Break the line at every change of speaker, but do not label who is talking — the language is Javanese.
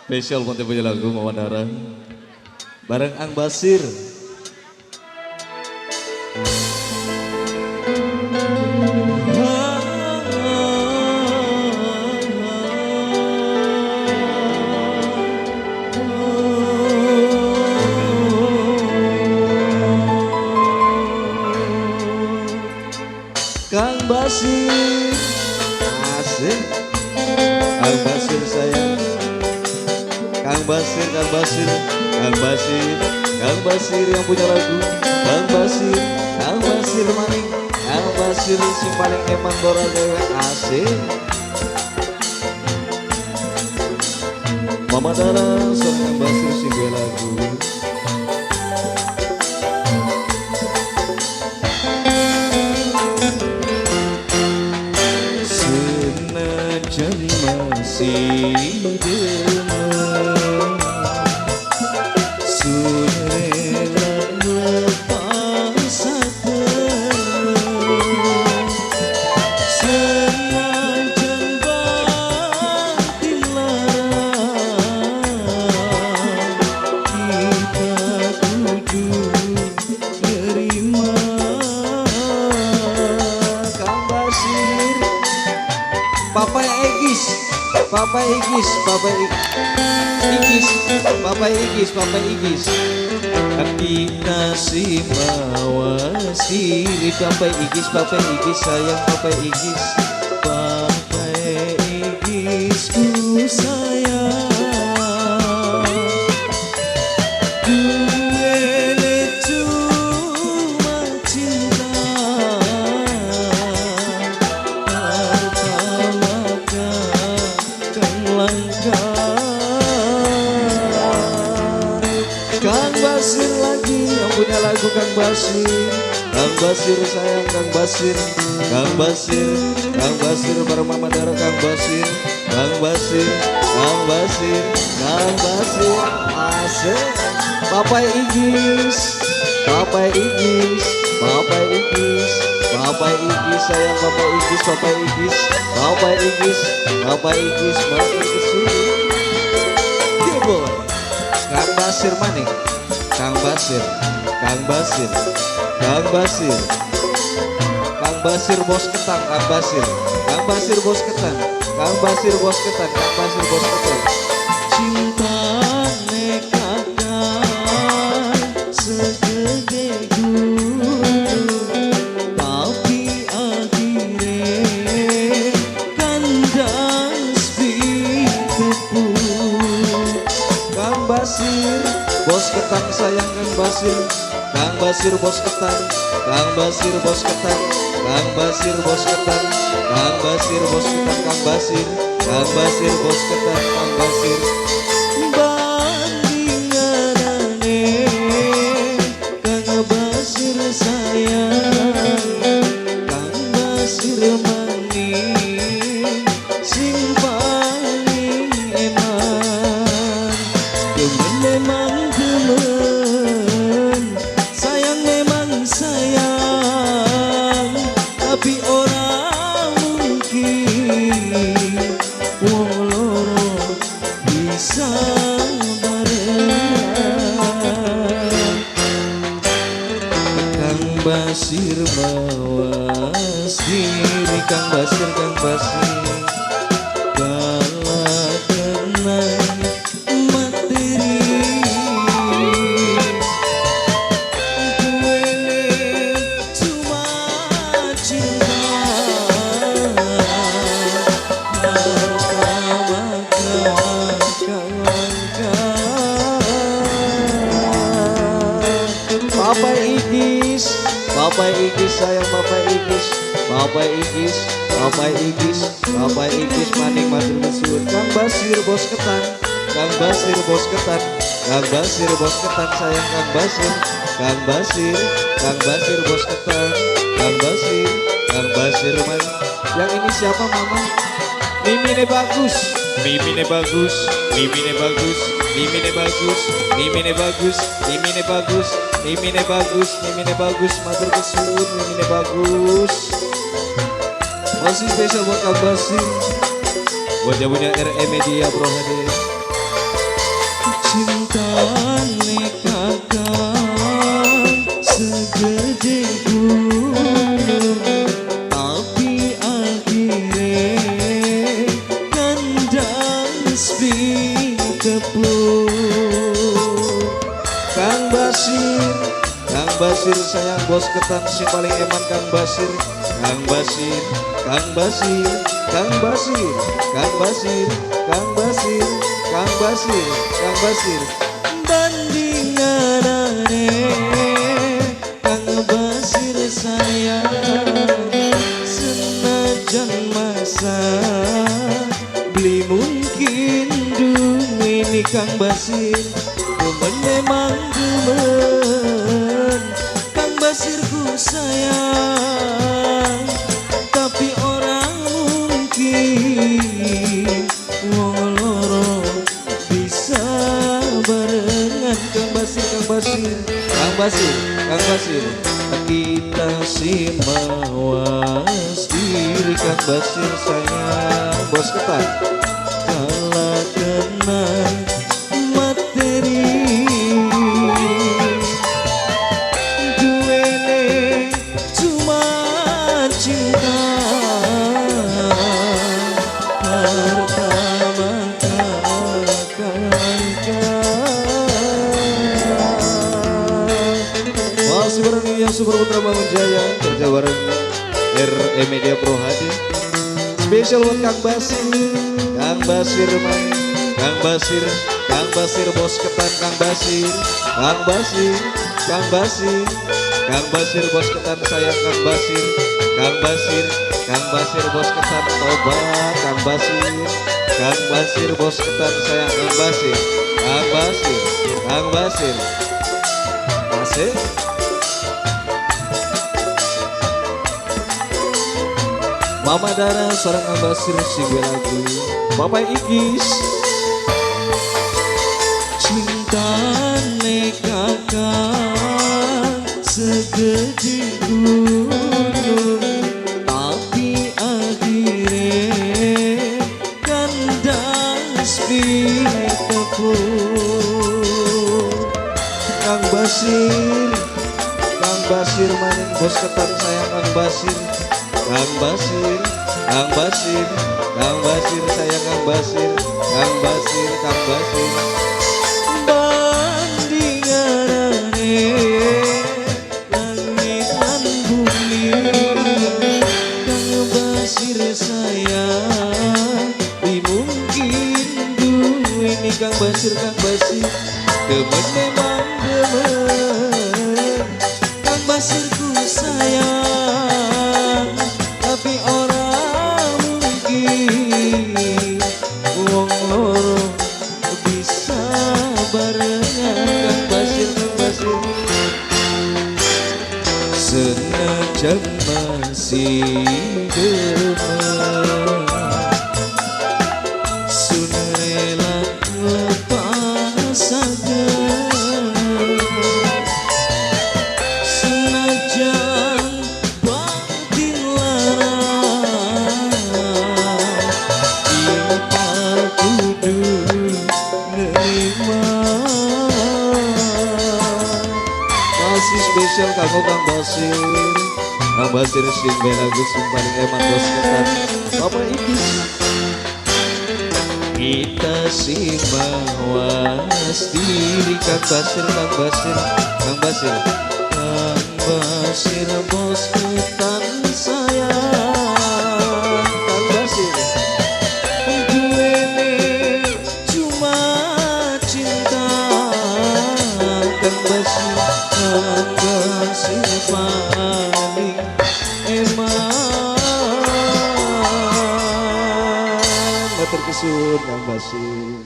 Spesial buat punya lagu Mama Dara bareng Ang Basir. Kang Basir, asik. Kang Basir sayang, Kang Basir, Kang Basir, Kang Basir, Kang Basir yang punya lagu. Kang Basir, Kang Basir maning, Kang Basir sing paling eman dora dewe, asik. Mama Dara sama Kang Basir sing duwe lagu. Senajan masih demen, sudah lepas temen. Senajan batin lara, kita kudu nerima. Kang Basir, Papa Egis, Papa Igis, Papa Igis, Papa Igis, Papa Igis. Kita si mawasi, Papa Igis, Papa Igis, sayang Papa Igis, Papa Igis ku sayang. Duwene cuma cinta, harta maka kang langka. Kang Basir lagi yang punya lagu. Kang Basir, Kang Basir sayang Kang Basir, Kang Basir, Kang Basir bareng Mama Dara. Kang Basir, Kang Basir, Kang Basir, Kang Basir, asik. Papa Igis, Papa Igis, Papa Igis, Papa Igis sayang Papa Igis, Papa Igis, Papa Igis, Papa Igis, matur kesuwun. Boy. Kang Basir maning, Kang Basir, Kang Basir, Kang Basir, Kang Basir bos ketang, Kang Basir, Kang Basir bos ketan, Kang Basir bos ketan, Kang Basir bos ketan. Cintane kakang segede gunung, tapi akhire kandas pitepung. Kang Basir bos ketan sayang Kang Basir, Kang Basir bos ketan, Kang Basir bos ketan, Kang Basir bos ketan, Kang Basir bos ketan, Kang Basir, Kang Basir bos ketan, Kang Basir. Bandinganane Kang Basir sayang, Kang Basir maning sing paling eman. Demen memang demen, sayang memang sayang, tapi ora mungkin wong loro bisa barengan. Kang Basir mawas diri, Kang Basir, Kang Basir, kalah kena materi. Duwene cuma cinta, harta maka kang langka. Papa Igis, Papa Igis sayang Papa Igis, Papa Igis, Papa Igis, Papa Igis maning matur kesuwun. Kang Basir bos ketan, Kang Basir bos ketan, Kang Basir bos ketan sayang Kang Basir, Kang Basir, Kang Basir bos ketan, Kang Basir, Kang Basir maning. Yang ini siapa Mama? Mimine bagus, Mimine bagus, Mimine bagus, Mimine bagus, Mimine bagus, Mimine bagus, Mimine bagus, Mimine bagus, matur kesuwun, Mimine bagus. Masih spesial buat Kang Basir. Buat yang punya RE Media Bro Hadi. Cintane kakang segede gunung, tapi akhirnya kandas pitepung. Kang Basir, Kang Basir sayang bos ketan sing paling eman Kang Basir. Kang Basir, Kang Basir, Kang Basir, Kang Basir, Kang Basir, Kang Basir, Kang Basir. Bandinganane Kang Basir sayang, senajan masa beli mungkin duweni Kang Basir. Demen memang demen Kang Basir ku sayang, tapi ora mungkin wong loro bisa barengan. Kang Basir, Kang Basir, Kang Basir, Kang Basir. Kita si mawas diri Kang Basir sayang bos ketan. Kalah kena materi, duwene cuma cinta, harta maka kaya. Masih bareng yang Super Putra Bangun Jaya, kerja bareng RE Media Pro HD. Spesial buat Kang Basir, Kang Basir main, Kang Basir, Kang Basir bos ketan Kang Basir, Kang Basir, Kang Basir, Kang Basir bos ketan sayang Kang Basir, Kang Basir, Kang Basir bos ketan tobat Kang Basir, Kang Basir bos ketan sayang Kang Basir, Kang Basir, Kang Basir. Asik. Mama Dara seorang Kang Basir sing lagu Bapak Igis. Cintane kakang segede gunung, tapi akhirnya kandas pitepung. Kang Basir, Kang Basir maning bos ketan sayang Kang Basir, Kang Basir, Kang Basir, Kang Basir sayang Kang Basir, Kang Basir, Kang Basir. Bandinganane langit lan bumi, Kang Basir sayang di mungkin duweni Kang Basir, Kang Basir. Demen memang demen Kang Basir ku sayang, tapi ora mungkin wong loro bisa barengan. Kang Basir, Kang Basir. Senajan masih demen, sun rela lepasaken. Senajan batin lara, cinta kudu nerima. Masih spesial kamu Kang Basir, Kang Basir sing lagu sing paling eman bos ketan Bapak Igis. Kita si mawas diri Kang Basir, Kang Basir, Kang Basir, Kang Basir bos ketan sayang. Kang Basir duwene cuma cinta. Kang Basir, Kang Basir paling eman. Matur kesuwun Kang Basir.